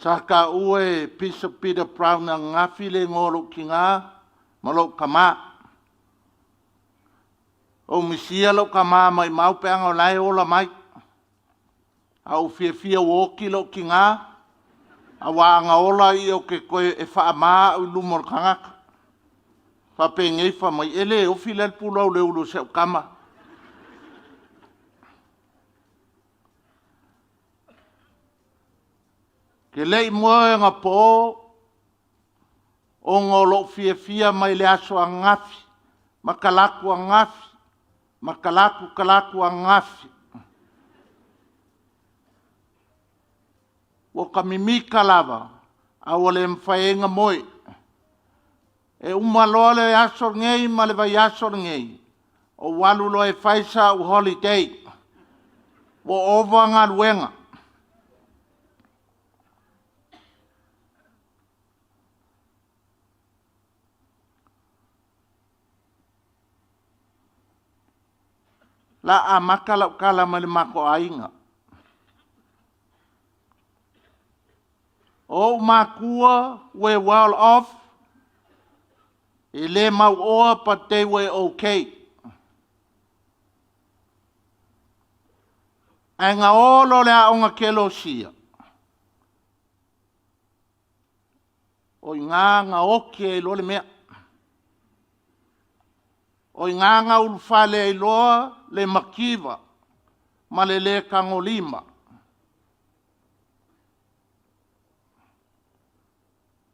Sa taua e Bishop Peter Brown ananafi le igoa o lou tina ma lou tama. Ou misia lou tama maumau pe ana o la e ola mai. Ae ou fiafia ua oti lou tina, aua ana ola ia ou te toe, e faama au i luma o le tagata. Faapenei fai mai, e le ofi la le pulu aulɛulu a si au tama. Ou te le i moe anapo ona o lou fiafia mai le aso ananafi ma talaatu ananafi ma talaatu talaatu ananafi. Ua ta mimita lava a ua le mafai ai ona moe. E uma loa le aso lenei ma le vaiaso lenei, ou alu loa e fai sau holiday, ua ova galuega. O le a amata lau tala mai le matou aiga. O ou matua were well off, e le mauoa but they were okay. Ae na o loa le aoga kenosia, o i ina na oti ai loa le mea. O i ina na ulufale ai loa le mativa ma le le tagolima.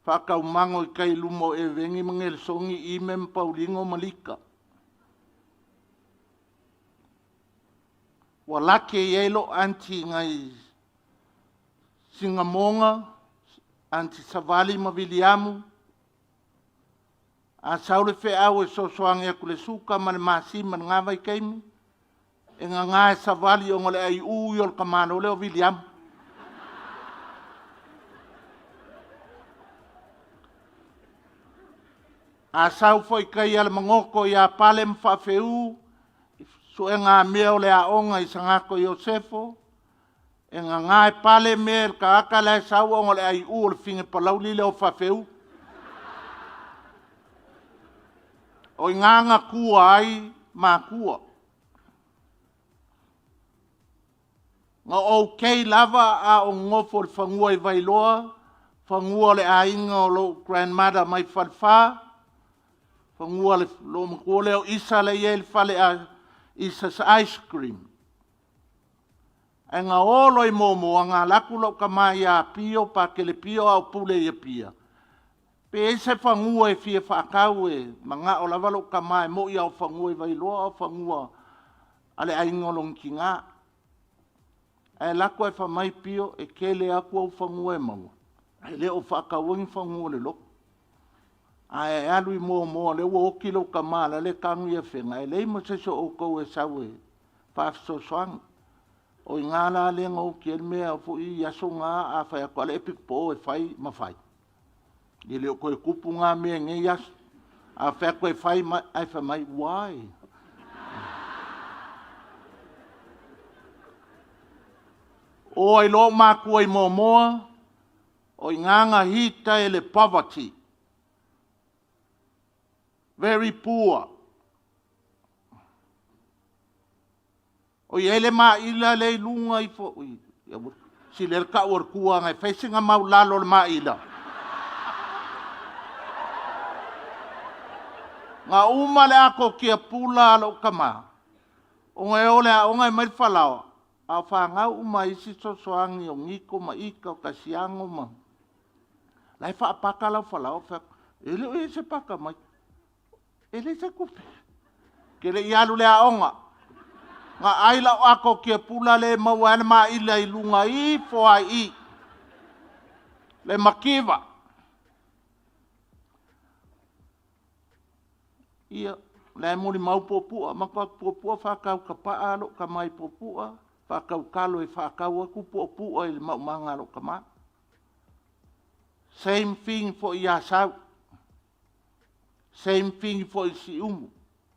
Faataumago i tai i luma o Eveni ma Nelesoni, Ime ma Paulino ma Lita. Ua laki i ai lou aunty nai Sinamoga, aunty Savali ma Viliamu. A sau le feau e fesoasoani atu i le suka ma le masima i lena vaitaimi, e nana e Savali ona o le aiu ia o le tamaloa lea o Viliamu. A sau foi i tai i Alamagoto ia Pale ma Faafeau, suegamea o le aoga i Sagiato Iosefo, e nana e Pale mea i le tagata la e sau ona o le aiu o le fine palauli lea o Faafeau. O i ina na tua ai matua. Na okay lava a o nonofo i le fanua i Vailoa, fanua o le aiga o lou grandmother mai Falefa, fanua o le loomatua lea o Isa lea e i ai le fale Isa's Ice Cream. Ae na o loa i Moamoa, na alu atu lou tama ia Pio Pakele Pio a o pule i Apia, pe i ai se fanua e fia faatau e manao lava lou tama, e moni lava o fanua i Vailoa o fanua a le aiga o lona tina. Ae alu atu ae fai mai Pio, e tele atu ou fanua e maua, ae le o faataua ni fanua o le lotu. Ae alu i Moamoa o lea ua oti lou tama o lale e tanu i Afega, e leai ma se isi o outou e sau e faafesoasoani. O i ina la lea na oti ai le mea foi i aso na a fai atu lava le epikopo o e fai ma fai, e le o toe tupu na mea i nei aso. A fai atu e fai, ae fai mai, why? O ai loa ou matua i Moamoa, o i ina na hit ai le poverty, very poor. O i ai le maila lea i luga ifo, ui, sili ai le tau o le tua e fai sina mau lalo o le maila. Na uma le ato tiapula a lou tama, ona e o i le aoga e aumai le falaoa, a o fanau uma a isi fesoasoani o Niko ma Ika o Kasiano ma... La e faapaka lau falaoa. Ou fai atu, e le o i ai se paka mai. E leai se tupe. Ou te le i alu i le aoga. Na ai lau ato tiapula lea e maua ai le maila i luga ifo lava i i. Le mativa. Ia, o la e molimau puapua, matou o atu, puapua faatau tapaa lou tama i puapua, faatau talo e faatau atu puapua i le maumaga a lou tama. Same thing foi i Asau, same thing foi i Siumu.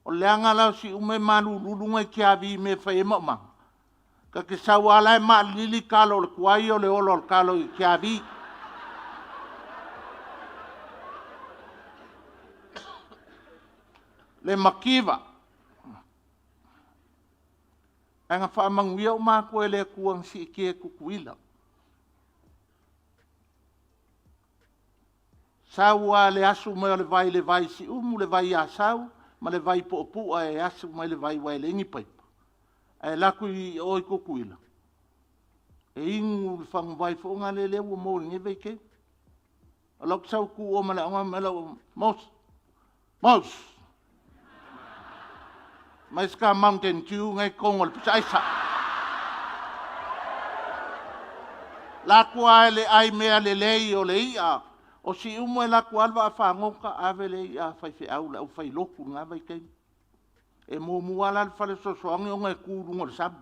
O le leaga la o Siumu e malulu luga i Tiavi i mea e fai ai maumaga. Ta te sau lava o la e maalili talo o le tuai o le ola o le talo i Tiavi. Le makiva. Ae na faamanuia uma atu e le Atua na siitia e Tutuila. Sau lava le asu mai o le vai i le vai Siumu, le vai Asau ma le vai Puapua e asu mai le vai aua e leai ni paipa, ae alu atu i o i Tutuila, e inu le faguvai foi lea lea ua maua i lenei vaitaimi. O lau sau tu ma le aoga ma lau Mos, Mos, mai se ta Mountain Dew na i totonu o le pisa aisa. Latu lava le ai mea lelei o le i'a o Siumu e alu atu lava le vaafagota ave le i'a a faifeau le aufailotu i lena vaitaimi. E muamua lava la le fale fesoasoani ona e tu i luga o le sami.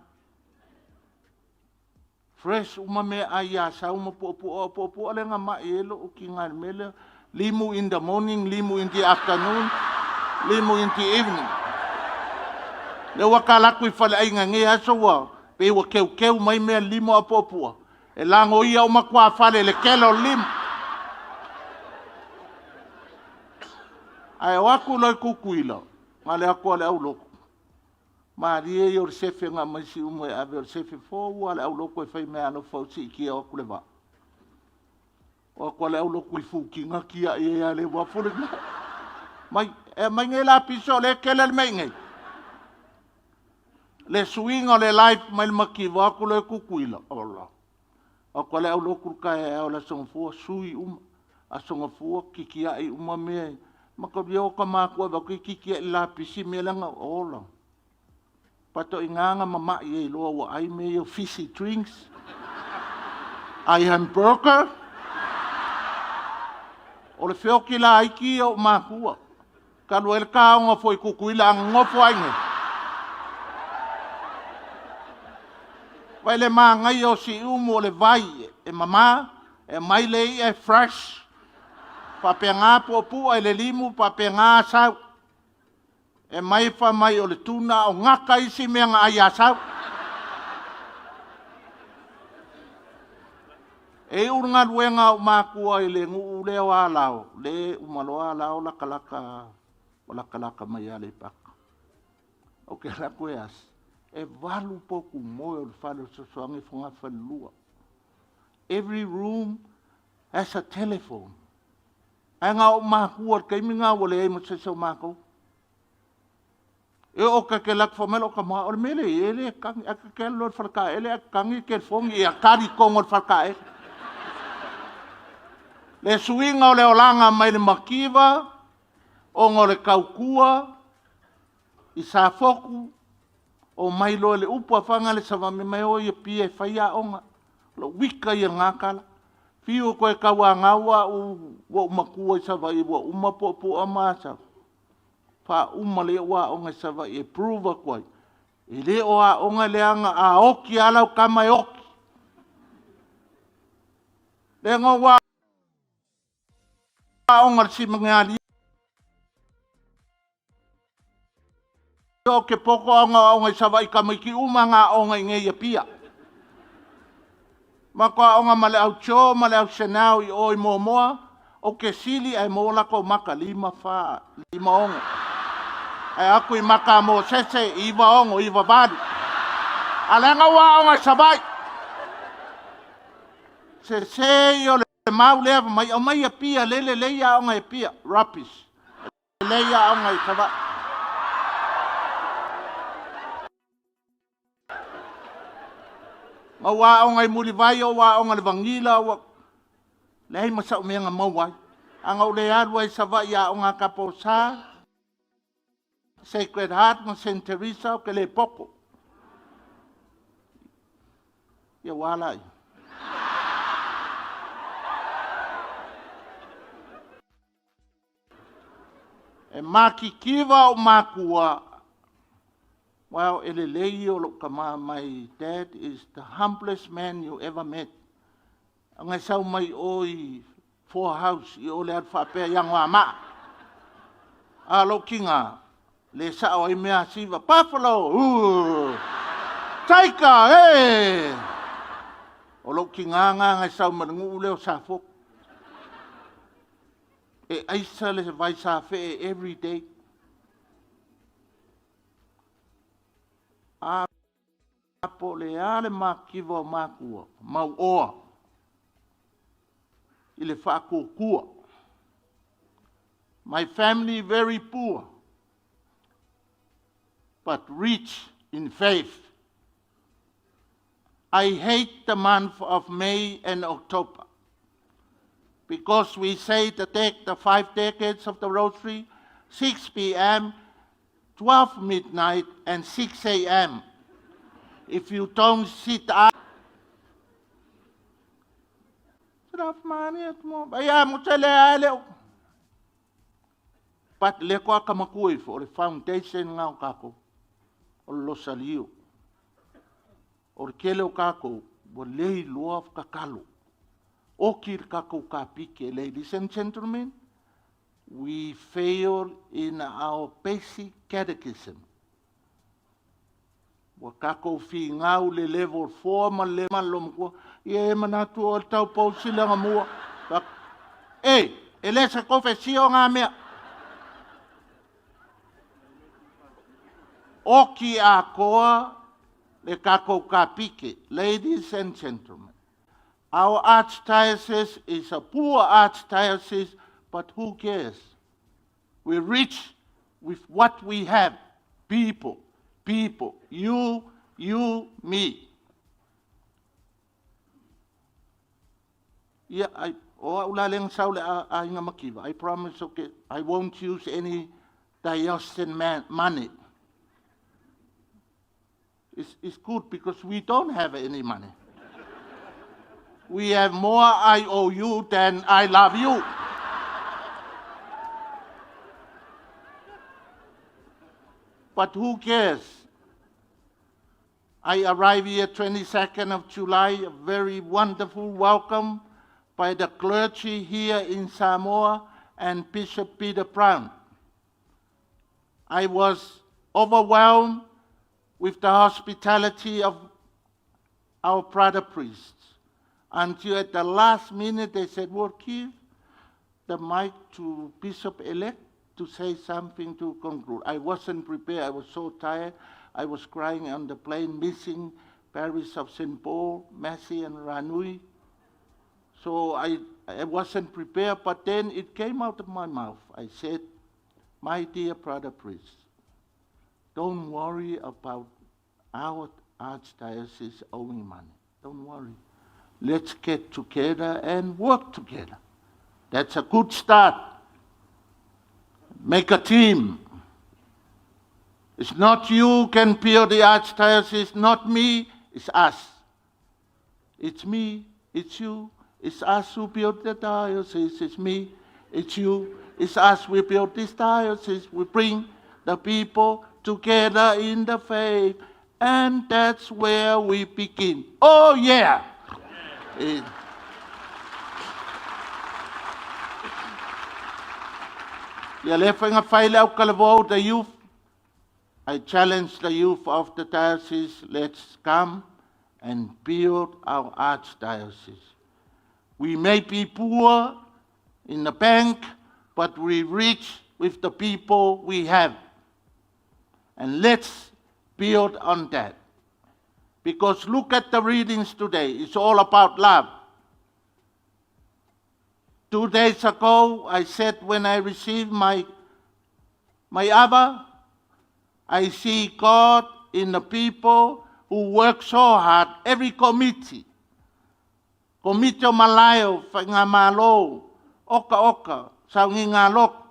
Fresh uma meaai i Asau ma Puapua. O Puapua lea na mai ai lou tina i le mea lea, limu in the morning, limu in the afternoon, limu in the evening. Lea ua ta alu atu i faleaiga i lenei aso ua pei ua teuteu mai mea limu a Puapua, e lagoia uma tuafale i le tele o le limu. Ae o atu loa i Tutuila, na o le o atu lava o le aulotu, malie ia o le sefe na aumai Siumu e ave, o le sefe fou lava a le aulotu e fai meaalofa ai ua siitia o atu le vaa. O atu lava le aulotu i Fukiga tiai ai lava i le uafu lena. Mai, e aumai nei lapisi o lea e tele le mea i inei. Le suiga o le life mai le mativa o atu loa i Tutuila, ola. O atu lava le aulotu i le taeao o le Aso Gafua, sui uma. Aso Gafua, titiai uma mea. Mataulia o ta matua e vaai atu e titiai i le lapisi mea la na ola. Faatoaiga na mamai ai loa ua ai mea ia o fizzy drinks, ai hamburger. O le feoti laiti ia o matua. Talu ai le taoga foi i Tutuila a nonofo ai nei. Vai le manaia o Siumu o le vai e mama, e aumai le i'a e fresh, faapena puapua i le limu, faapena Asau. E mai fai mai o le tuna o gata isi mea na ai Asau. E iu le galuega a ou matua i le nuu lea o Alao, le uma loa Alao latalata, o latalata mai Aleipata. Ou te alu atu e asi, e 8 potu moe o le fale o le fesoasoani i fogafalelua. Every room has a telephone. Ae na ou matua i le taimi lena ua leai ma se isi o matou. E oo ta te alu atu fai mai lau tama, o le mea lea e i ai e le tagi. Ae ta te alu loa i le faletaele ae tatagi le telefoni, ia tali i totonu o le faletaele. Le suiga o le olaga mai le mativa ona o le tautua i Safotu, omai loa i le upu a Fagale Savami mai o i Apia e fai aoga. O lou uika ia o lena tala. Fiu e toe tauanau au ua ou matua i Savaii ua uma puapua ma Asau, faauma lelei au aoga i Savaii e prove atu ai, e le o aoga leaga a oti lava lau tama e oti. Lea na ou aoga i le simagali ou te poto au na aoga i Savaii tamaiti uma na aoga i nei i Apia. Matou aoga ma le au Joe ma le au Senao i o i Moamoa, ou te sili ae maua latou maka 5, 4, 5, 6. Ae atu i maka a Mosese, 9, 6, 9, 8. A leaga ua aoga i Savaii. Sese ia o le mau lea mai aumai Apia le lelei aoga i Apia. Rubbish. Lelei aoga i Savaii. Ma ua aoga i Mulivai, o ua aoga i le Vanila, ua leai ma sau mea na maua ai. A na ou le alu ai i Savaii aoga a Kaposa, Sacred Heart ma Saint Teresa, ou te le poto. Ia ua ala ai. E matitiva ou matua, well, e lelei ia o lou tama, my dad is the humblest man you ever met. Ona e sau mai o i Four House i o le alu faapea i Anoamaa. A o lou tiga, le sao ai mea siva, Buffalo! Ooh! Taika! Hey! O lou tiga na e sau mai le nuu lea o Safotu. E aisa le vai safee every day. po o le a le makiva o makua, mauoa i le faatuatua. My family very poor, but rich in faith. I hate the month of May and October because we say to take the 5 decades of the rosary, 6 p.m., 12 midnight, and 6 a.m. If you don't sit up, but le koa kamakui for the foundation ngau kako o lo salio o le kele o kako ua le iloa kakalo o ki le kako ka pike. Ladies and gentlemen, we fail in our basic catechism. Ua kako fi ngau le level 4 ma le malomkua ye manatu o tau pau sila mua. E, e le se confessio ngā mea. Oki a koa le kako ka pike. Ladies and gentlemen, our archdiocese is a poor archdiocese, but who cares? We're rich with what we have. People, people, you, you, me. Yeah, I, o au la leng sau le a inga makiva. I promise, okay, I won't use any diocesan money. It's good because we don't have any money. We have more IOU than I love you. But who cares? I arrived here 22nd of July, a very wonderful welcome by the clergy here in Samoa and Bishop Peter Brown. I was overwhelmed with the hospitality of our brother priests until at the last minute they said, we'll give the mic to Bishop-elect to say something to conclude. I wasn't prepared. I was so tired. I was crying on the plane, missing parish of St. Paul, Massey, and Ranui. So I wasn't prepared, but then it came out of my mouth. I said, my dear brother priest, don't worry about our archdiocese owing money. Don't worry. Let's get together and work together. That's a good start. Make a team. It's not you can build the archdiocese, not me, it's us. It's me, it's you, it's us who build the diocese, it's me, it's you, it's us we build this diocese. We bring the people together in the faith, and that's where we begin. Oh yeah! Yeah. The youth. I challenge the youth of the diocese, let's come and build our archdiocese. We may be poor in the bank, but we rich with the people we have. And let's build on that. Because look at the readings today. It's all about love. 2 days ago, I said when I received my Abba, I see God in the people who work so hard, every committee. Komiti o Malayo, Whaingamalo, Oka Oka, Saungi Ngā Loko,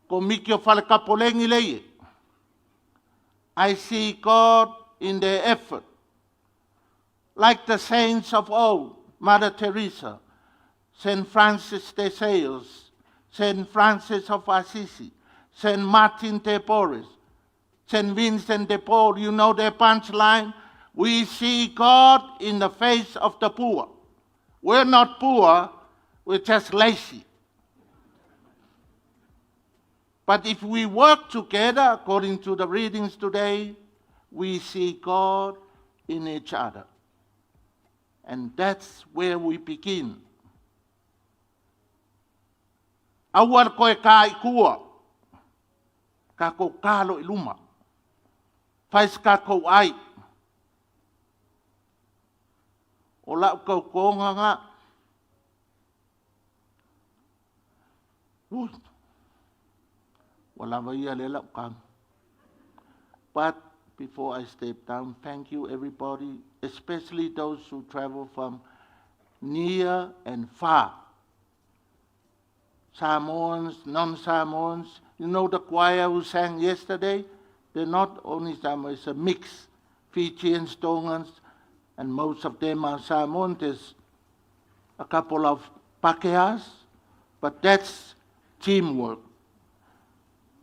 Komiti o Whalekapolengi Leie. I see God in their effort. Like the saints of old, Mother Teresa, Saint Francis de Sales, Saint Francis of Assisi, Saint Martin de Porres, Saint Vincent de Paul, you know their punchline? We see God in the face of the poor. We're not poor, we're just lazy. But if we work together, according to the readings today, we see God in each other. And that's where we begin. Aua koe ka ikua, ka kou kalo i luma, whais ka kou ai. O la'u tautoga lena. Ui, ua lava ia lea la'u tagi. But before I step down, thank you, everybody, especially those who travel from near and far. Samoans, non-Samoans. You know the choir who sang yesterday? They're not only Samoans, it's a mix. Fijians, Tongans, and most of them are Samoan. There's a couple of Pākehās, but that's teamwork.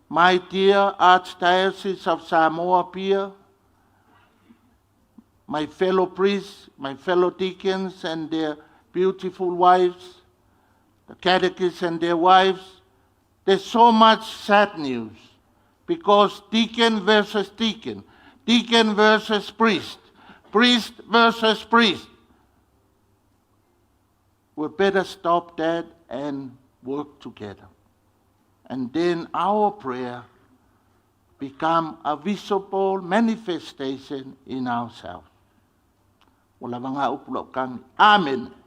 My dear Archdiocese of Samoa peer, my fellow priests, my fellow deacons and their beautiful wives, the catechists and their wives, there's so much sad news because deacon versus deacon, deacon versus priest, priest versus priest. We better stop that and work together. And then our prayer become a visible manifestation in ourselves. Ua lava na upu la'u tagi. Amen.